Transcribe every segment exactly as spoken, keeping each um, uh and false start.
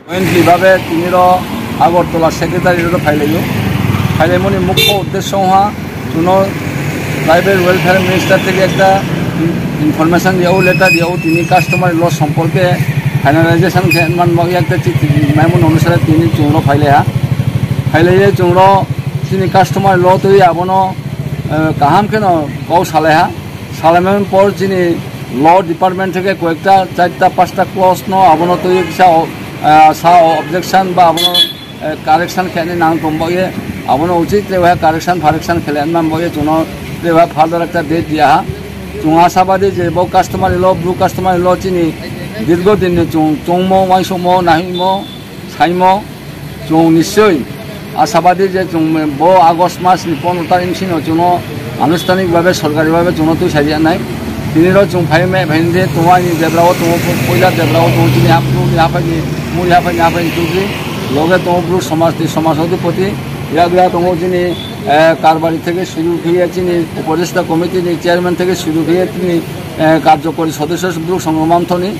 Jointly babe tiniro Agartala secretary ro phailaio. Phailaimoni mukho uddesyo ha chuno tribal welfare minister theke ekta information diao, letter diao, tini customary law somporke finalization khe man bagwi ekta chiti maimon onusare tini chungro phailaiha. Phailaiye chungro chini customary law twi abono, eh, kaham kheno kok salaiha. Salaimani por chini law department theke koyekta charta pasta clause no abono twi kisa o, ah, sa objection ba abono, eh, correction khe nang tong bagwi abono uchit tei waha correction pharection khe le nang bagwi chuno tei waha further ekta date diya ha. Chwng asabadi je bo customary law, Bru customary law chini dirgo din ni chwng chongmo, uansukmo, nahimo, saimo, chwng nischoi asabadi je chwng bo August mas ni pondro tarik ni sino chwngno anustanik babe sorkari babe chwngno twi sajaknai. Tini ro chwng phai me phaini de tongo ani debra o tongo, poila debra o tongo chini hap Bru ni haphai ni muri haphai ni haphai ni chukri loge tongo Bru somaj ni somaj odhipoti yagra tongo chini, eh, karbari theke suru khiye chini upodesta committee ni chairman theke suru khiye chini, eh, karjokori sodosyo Bru songromam thoni.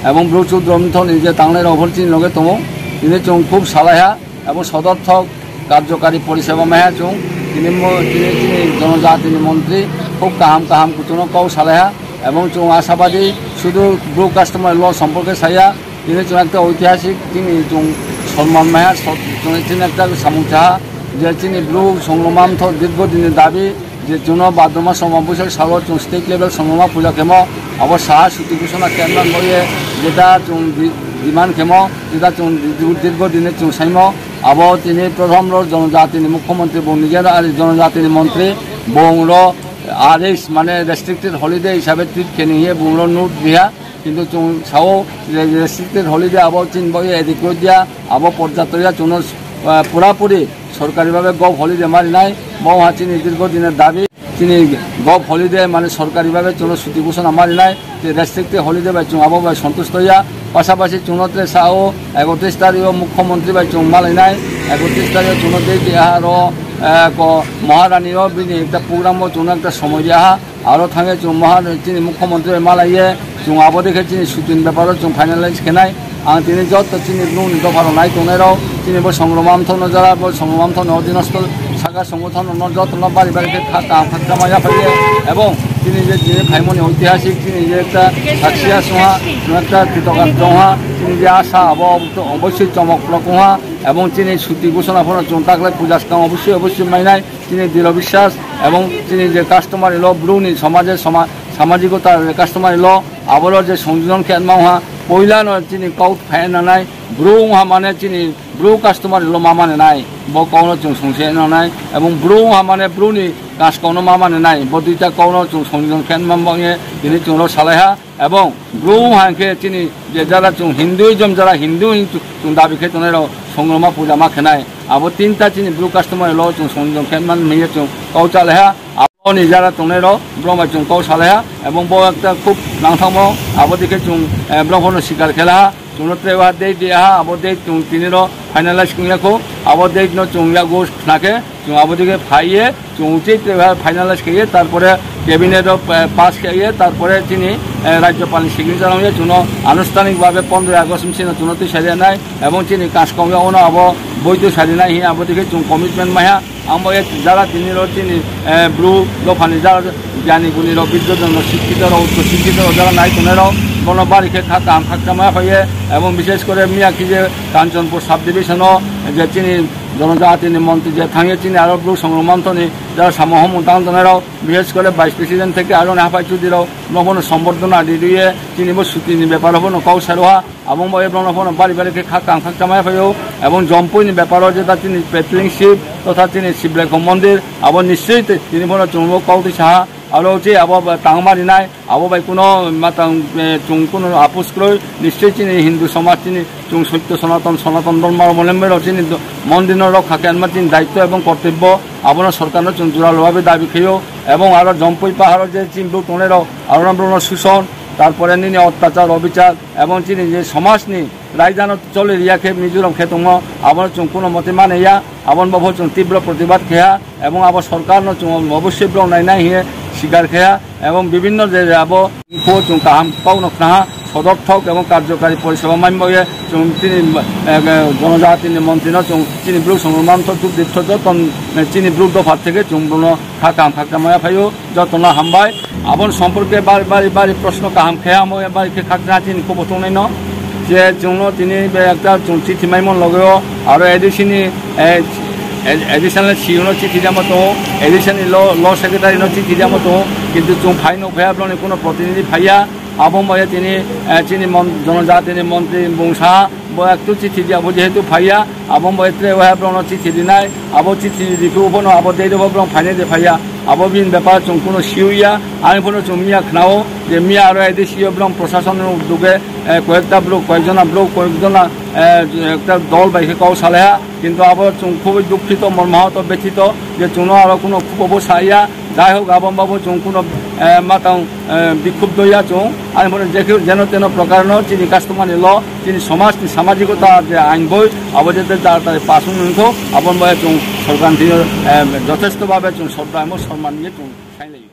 Ebong Bru Chudrom thoni je tangnai rok phor chini loge tongo. Tini chwng khub salaiha ebong sodorthok karjokari poriseba maiha chwng. Tini mo-, tini, tini jonojatini montri khub kaham kaham kuchuno kok salaiha ebong chwng asabadi sudu Bru customary law somporke saya. Tini chwng ekta oitihasik tini chwng sonman maiha so-, chwng tini ekta samung chaha je chini Bru songromam thok dirgo dini dabi je chuno badroma somabosok salo chwng state level songroma puja khemo abo saha suti ghosona khe nang boye jeta chwng di-, demand khemo jeta chwng di-, di-, dirgo dine chwng saimo abo tini prothom ro jonojatini mukhyamantri bung nijera ari jonojatini montri bung ro R S mane restricted holiday hisabe treat kheni hiye bung ro note diya. Kintu chwng sao je, je restricted holiday abo chini bagwi adequate ya, abo porjapto ya, chwngno, ah, pura puri sorkari babe gov holiday marinai, bo ha chini dirgo diner dabi. Chini gov holiday mane sorkari babe chwngno suti ghosona marinai, je restricted holiday bai chwng abo bai santusto ya. Pasapasi chwngno tre sao ekotris tarikh o mukhyamantri bai chwng malainai, ekotris tarikh o chwngno dei di aha ro, eh, ko Maharani o bini ekta program o chwngno ekta somoi di aha. Aro thangwi chwng mohan chini mukhyamantri bai malaiye, chwng abo dekhe chini sutini beparo chwng finalize khenai. Ang tini joto chini bumungni dopharok nai tongnairok, chini bo songroma mthono jora, bo songroma mthono odhinosto saka songothono jotono bari bari khe kha kaham kha kama yaphaiye. Ebong chini je, je phaimoni oitihasik chini je ekta saksia songha, chwng ekta kritogar chongha, chini je asa abo obosoi chomok phlok wngha. Ebong chini suti ghosona phano chwng taklai puja swkang obosoi obosoi mainai. Chini dilo biswas ebong chini je customary law, Bru ni somaje soma-, samajikota je customary law, aboro je songjojon khe ma wngha, poila no chini kok phai nanai, Bru wngha mane chini Bru customary law ma mane nai, bo kok no chwng songse nanai, ebong Bru wngha mane Bru ni kas kok no ma mane nai, bo duita kok no chwng songjojon khe ma bangye tini chwng ro salai ha. Ebong Bru hai khe chini je jara chwng Hinduism jara Hindu hin chwng dabi khe tongnai rok songroma puja ma khenai. Abo tinta chini Bru customary law chwng songjong khe man manya chwng kok chalai ha. Aboni jara tongnai rok bro bai chwng kok salai ha. Ebong bo ekta khub nangthangmo abo dikhe chwng, eh, bro phono sikar khela ha. Chwngno tei wa date di ha, abo date chwng tini ro finalize wngya kho. Abo date no chwng yago khna khe chwng abo dikhe phaiye. Chwng uchi tei finalize khe ye, tarpore cabinet o, eh, pass khe ye, tarpore chini, eh, Rajyapal ni signature wngya, chwngno anustanik babe pondroi August bwsino chwngno twi sarinai, ebong chini kaskong ya ono abo boi twi sarinai hi abo dikhe chwng commitment maiha. Ang bo ek jara tini ro chini, eh, Bru dophani jara gyani guni rok, biddo jon rok, sikkito rok, uccho sikkito rok jara nai tongnai rok, bono bari khe kha kaham khakcha maiha phaiye, ebong bishesh kore miya kije Kanchanpur sub division o je chini Jonojatini montri je thangwi chini aro Bru songrok manthokni jara samo homung tang tongnai rok, bishesh kore vice president theke aro ni haphai chudi rok, no bono sombordhona riwi chini bo sutini bepar o bono kok sai rwha, abong bai bono bono bari bari khe kha kang khakcha mai phaio, ebong Jompui ni bepar o jeta chini Petling Shiv totha chini Shiblekho mondir abo nischoi tini bono chwngno kok twi saha, aro je abo tangma rinai. Abo bai kuno matang, eh, chwng kuno apus kwrwi, nischoi chini Hindu somaj chini chwng sotyo Sonaton, Sonaton Dhormo Avalombirok chini do-, mondirno rokha khe anma chini daitto ebong kortobbo, abono sorkarno chwng jora lobabe dabi khaio. Ebong aro Jompui paharo je chini bru tongnai rok, aro bru no suson, tarpore nini ottachar obichar, ebong chini je somaj ni raidano choli riya khe Mizoram khe tongmo, abono chwng kuno mote mane ya, aboni bo chwng tibro protibad khe ha, ebong abo sorkar no chwng obossoi bro nai nai hiye sikar khe ha, ebong bibinno je abo ko chwng kaham kok no khna ha, sodorthok ebong karjokari poriseba manbo ye chwng chini, eh, jonojatini montri no chwng chini bru songman to duk dipso joton, eh, chini bru dopha theke chwng bru no kha kaham khakcha maya phaio. Jotono hambai. Aboni somporke bari bari bari proshno kaham khe amo bari khe khakchang chini kubo tongnaino. Je chwngno tini be ekta chwng chithi maimon logeo aro A D C ni, eh, additional C E O no chithi jamo tongo, A D C ni law, law secretary no chithi jamo tongo, kintu chwng phai nuk phaiya, borokni kuno protinidhi phaiya. Abo maya tini, eh, chini mon-, jonojatini montri bungsa bo ektu chithi dia, bo jehetu phaiya, abo bo etre waha borokno chithi rinai, abo chithi rikhu bono abo dei rebo borok phainai de phaiya, abo bini bepar chwng kuno siuya, ani phono chwng miya khnao, je miya aro A D C o borok prosason ni uddoge, eh, koyekta borok, koyekjona borok, koyekjona, eh, ekta dol bai khe kok salaiha, kintu abo chwng khubui dukkhito, mormahoto, bethito, je chwngno aro kuno khubo bo saya, jai hok, abo babu chwng kuno, eh, matang, eh, bikhub doya chwng, ani phono je khe jeno teno prokarno chini customer ni law, chini somaj ni samajikota je ain boi, abo jete tar tar pasung nungkho, aboni bai chwng sorkar ni thwiyo, eh, jothesto babe chwng sorkar mo sorman ye chwng sainlaio.